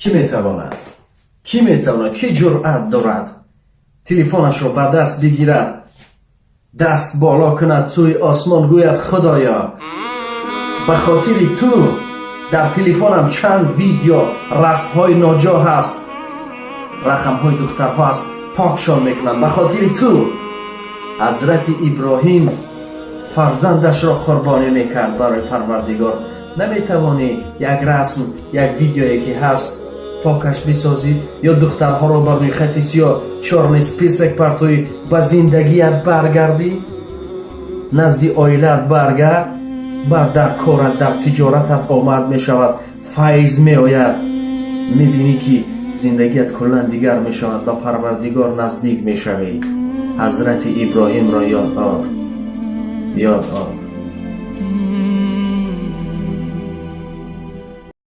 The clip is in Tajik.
Кӣ метавонад? Кӣ метавонад? Кӣ ҷуръат дорад, телефонашро ба даст бигирад, даст боло кунад сӯи осмон, гӯяд: «Худоё, ба хотири ту дар телефонам чанд видео, расмҳои ноҷо ҳаст, рақамҳои духтарҳо аст, покшон мекунам ба хотири ту»? Ҳазрати Иброҳим фарзандашро қурбонӣ мекард барои Парвардигор. Наметавонӣ як расм, як видеое ки ҳаст, покаш бисозӣ ё духтарҳоро ба рӯйхати сиёҳ, чёрный список партоӣ, ба зиндагият баргардӣ, назди оилаат баргард, баъд дар корат, дар тиҷоратат омад мешавад, файз меояд, мебинӣ, ки зиндагият куллан дигар мешавад, ба Парвардигор наздик мешавӣ. Ҳазрати Иброҳимро ёд ор, ёд ор.